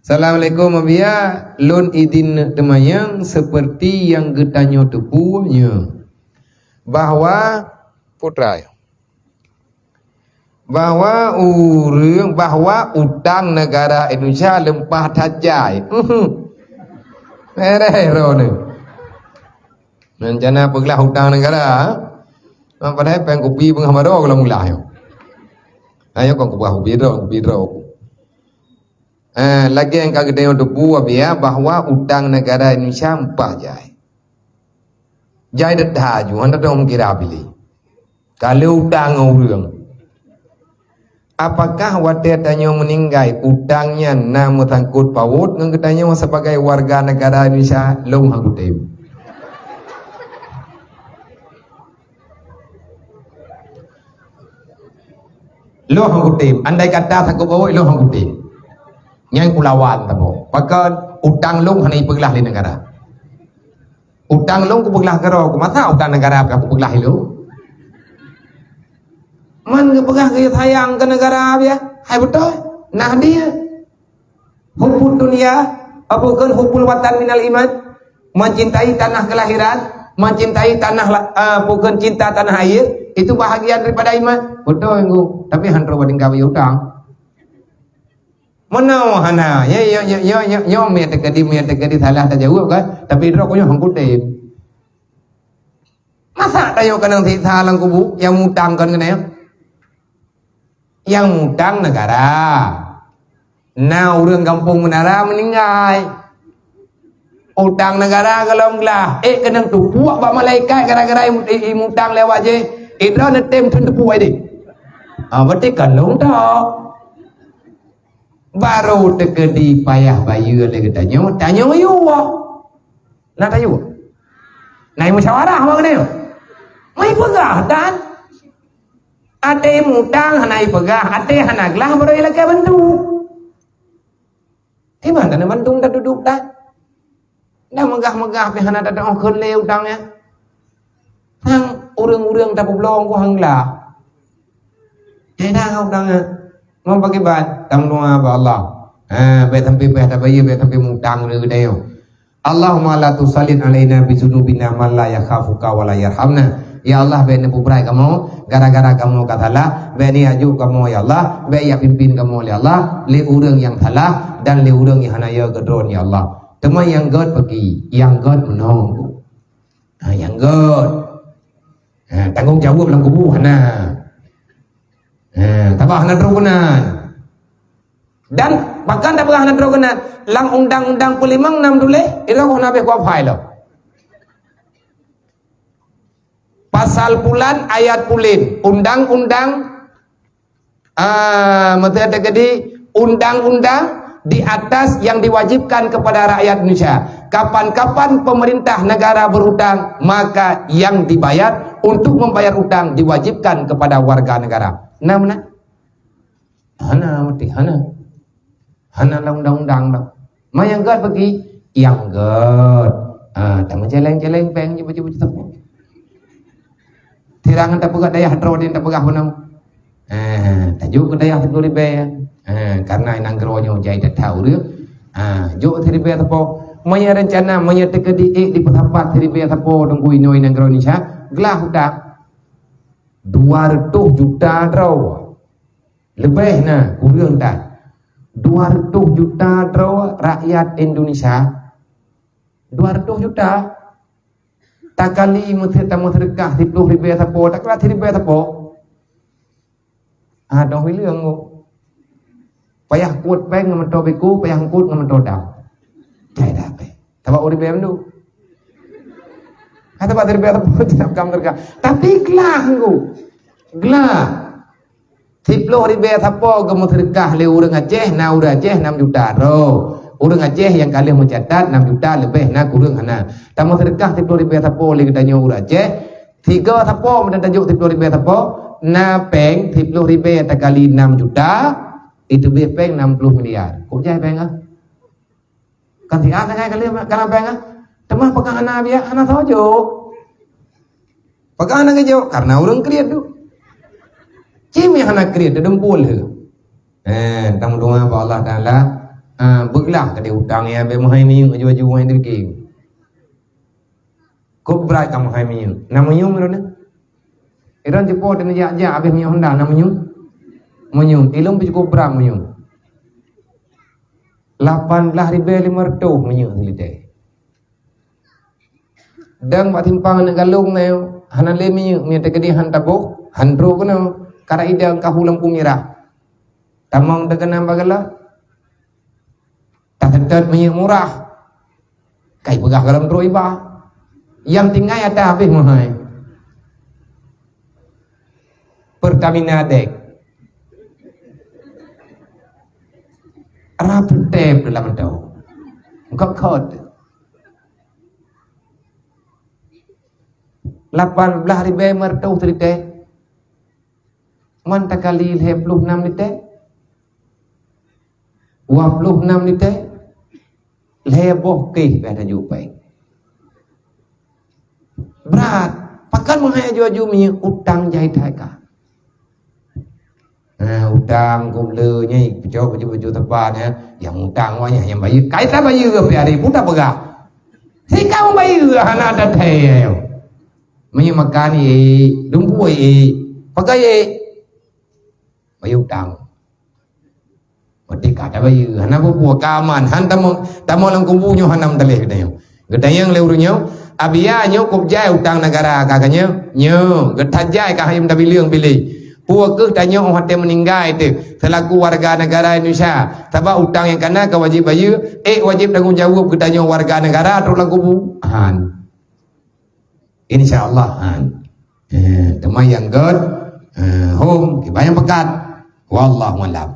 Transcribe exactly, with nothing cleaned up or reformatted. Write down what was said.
Assalamualaikum, Abiya. Lôn idin neuk teumanyong seperti nyang geutanyoe teupeue nyoe, bahwa, putra, bahwa ureuëng, bahwa utang negara Indonesia leumpah that jai. Uhuh. Mereh droeneuh. Rencana peuglah utang negara. Padahai péng kupi beungoh baroe goh lom glah nyoe. Ayo kon kupeugah kupi droe, kupi droe. Eh, lagée nyang ka geutanyoe teupeue, Abiya, bahwa utang negara Indonesia leumpah jai. Jai that that ju, hana teuh meugira piléh. Ka lheueh utang ngon ureuëng. Apakah watée tanyoe meuninggai, utang nyan na meusangkot pawot ngon geutanyoe sibagai warga negara Indonesia? Lôn han kutem. Lôn han kutem. Andai kata sangkot pawot, lôn han kutem. Nyan kulawan saboh. Pakon? Utang lôn hana jipeuglah lé negara. Utang lôn kupeuglah keudroe, masa utang negara ka kupeuglah ilôn? Man geupeugah geuh sayang keu negara, Abiya. Hai beutôi, nah dia. Hubbud dunya, apa kheun hubbul watan minal iman? Mencintai tanah kelahiran, mencintai tanah la-, eh, apa kheun cinta tanah air, itu bahagian daripada iman. Beutôi, Ngku. Tapi han troh bandingkan bak utang. Meunoe hana, ya, ya, ya, ya, ya, ya, meunan teukeudi, meunan teukeudi salah tajaweueb kan, tapi droe nyoe han kutem. Masa tanyoe keunong siksa lam kubu nyang mutang kon keunoe? Nyang mutang negara. Na ureuëng gampông Menara meuninggai. Utang negara goh lom glah, ék keunong teupuek bak malaikat gara-gara i-, i-, imutang lé awak jih. Idroe neutem thon teupuek ideh. Ah, berarti kan lôn tok. Barô teukeudi payah bayeue lé geutanyoe, tanyoe yue. Na tayue? Na musyawarah bak geutanyoe? Mai peugah tan. Até mutang hana ipeugah, até hana glah barô ilakée bantu. Di mana na bantu taduduek tan? Dah meugah-meugah pih hana tatu'oh kheun lé utang nyan. Sang ureuëng-ureuëng tapeubloe ngon hangla. Jadi dah utang nyan. Mau pakai bat, tameudoa bak Allah. Ha, bèk sampai payah tabayeue, bèk sampai mutang lé geutanyoe. Allahumma la tusallit alaina bi dzunubina man la yakhafuka wa la yarhamna. Ya Allah, bèk neupeubeurat kamoe gara-gara kamoe ka salah, bèk neujak kamoe ya Allah, bèk jak pimpin kamoe lé Allah, lé ureuëng nyang salah dan lé ureuëng nyang hana yo keudroe ya Allah. Teuma nyang gèt peugi, nyang gèt meunoe. Ha, nyang gèt. Ha, tanggông jaweueb lam kubu hana. Ha, tabah hana droe keunan. Dan bahkan tabah hana droe keunan. Lam undang-undang peulimong nam tuléh, ira keuh hana bèh kuapai lom. Pasal pulan ayat pulen, undang-undang Ah, maksud teukeudi undang-undang di atas yang diwajibkan kepada rakyat Indonesia. Kapan-kapan pemerintah negara berhutang, maka yang dibayar untuk membayar utang diwajibkan kepada warga negara. Nah, mana? Hana, meuti hana. Hana lam undang-undang dah. Ma nyang gèt bagi? Nyang gèt. Ah, tameuceleng-celeng péng je baju-baju teupeu. Tirang tapeugah dayah droe din tapeugah beunang. Ah, tajok keu dayah siplôh ribèe. Ah, karena nanggroe nyoe jai that-that ureueng. Ah, jok siribèe sapo. Meunyoe rencana, meunyoe teukeudi ék dipeusapat siribèe sapo teungku inoe nanggroe Indonesia, glah utang. Dua reutôh juta droe. Leubeh na, kureueng that. Dua reutôh juta droe rakyat Indonesia. Dua reutôh juta. Takali meuseu-, tameuseudeukah siplôh ribèe sapo, takala siribèe sapo. Ah, dong hileung ngon. Payah kuet péng ngon meuto biko, payah kuet ngon meuto dam. Jai dah péng. Sabab ureueng bèe mandum. Kata bak siribèe sapo, tidak kam terka. Tapi glah ngon. Glah. Siplôh ribèe sapo geumeuseudeukah lé ureueng Aceh, na ureueng Aceh nam juta droe. Ureueng Aceh nyang ka lheueh meucatat nam juta leubeh na kureueng hana. Tameuseudeukah siplôh ribèe sapo lé geutanyoe ureueng Aceh, sigoe sapo meunan tajok siplôh ribèe sapo, na péng siplôh ribèe takali nam juta, iteubiet péng nam plôh miliar. Kok jai péng ah? Kan siat sagai ka lheueh kana péng ah. Teuma pakon hana biak, hana soe jok. Pakon hana geujok? Karena ureueng kriet tu. Cit nyang hana kriet, teudumpul tu. Eh, tameudoa bak Allah Taala, Ah, beuglah ka di utang ya, be meuhai minyeuk aju-aju ngai deuki. Kok brat ka meuhai minyeuk. Na meunyoe droeneuh. Droeneuh jipo dan jak-jak habéh minyeuk honda, na meunyoe. Meunyoe, ilong pih cukup brat meunyoe. Lapan belas ribèe lima ratus meunyoe silitè. Dan bak simpang aneuk galong na, hana lé minyeuk, minyeuk teukeudi han taboh, han trok keunoe. Kara idang kahu lampu mirah. Tamong teukeunang bagala. Taseutôt minyeuk murah. Kai peugah goh lom trok iba. Nyang tinggai ata habéh meuhai. Pertamina Dek. Rap tep dalam tu. Engkau kot. Lapan belas ribèe lima ratus silitè. Man takali lhèe ploh nam litè. Dua ploh nam litè. Lhèe boh keh ka tajok pai. Brat. Pakon meuhai aju-aju minyeuk, utang jai that ka. Nah, utang keu le nyan, peucok baju-baju tepat ya. Nyang utang wah nyan, nyang bayeue. Kai tabayeue pih hari pun tapeugah. Sikau bayeue hana ada thèe. Meunyoe makan, eh, lumpur, eh, pakai, eh. Bayeue utang. Merdeka tabayeue. Hana peue-peue, ka aman. Han tamong, tamong lam kubu nyoe hana meutaleh geutanyoe. Geutanyong lé ureueng nyoe, "Abiya nyoe kop jai utang negara ka, ka nyoe?" "Nyoe, geutajai ka hayam tabileueng biléh. Peue keuh tanyoe watèe meuninggai teuh selaku warga negara Indonesia? Sabab utang nyang kana ka wajéb bayeue, ék wajéb tanggong jaweueb geutanyoe warga negara trok lam kubu?" Han. Insya Allah, han. Eh, teuma nyang göt, eh, hom, kiban nyang peugah. Wallahu a'lam.